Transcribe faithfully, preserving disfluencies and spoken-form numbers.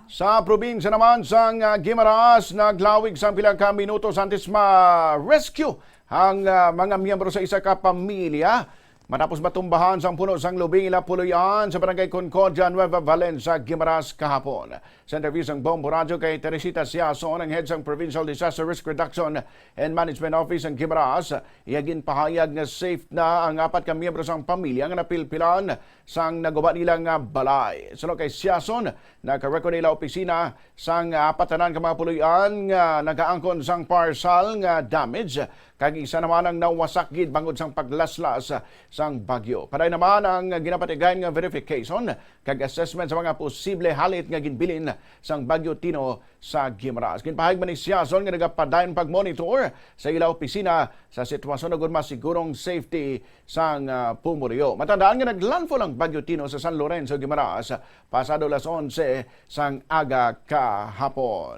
Sa probinsya naman sang, ah, Guimaras, naglawig sang pila ka minutos antes ma-rescue ang, ah, mga miyembro sa isa ka pamilya matapos matumbahan sang puno sang lubing ila puloy-an sa Barangay Concordia, Nueva Valencia, Guimaras kahapon. Sa interview sang Bombo Radyo kay Teresita Siason, ang head sang Provincial Disaster Risk Reduction and Management Office sang Guimaras, iya ginpahayag nga safe na ang apat ka miyembro sang pamilya nga napilpilan sang naguba nila nga balay. Suno kay Siason, naka-record ila opisina sang apat tanan ka mga puloy-an nga nagaangkon sang partial nga damage, kag isa naman ang nawasak gid bangod sang paglaslas sang bagyo. Padayon naman ang ginapatigayon nga verification kag assessment sa mga posible halit nga ginbilin sang Bagyo Tino sa Guimaras. Ginpahayag man ni Siason nga nagapadayon pagmonitor sa ila opisina sa sitwasyon agud masigurong safety sang, ah, pumuluyo. Matandaan nga naglandfall ang Bagyo Tino sa San Lorenzo, Guimaras, pasado las onse sang aga kahapon.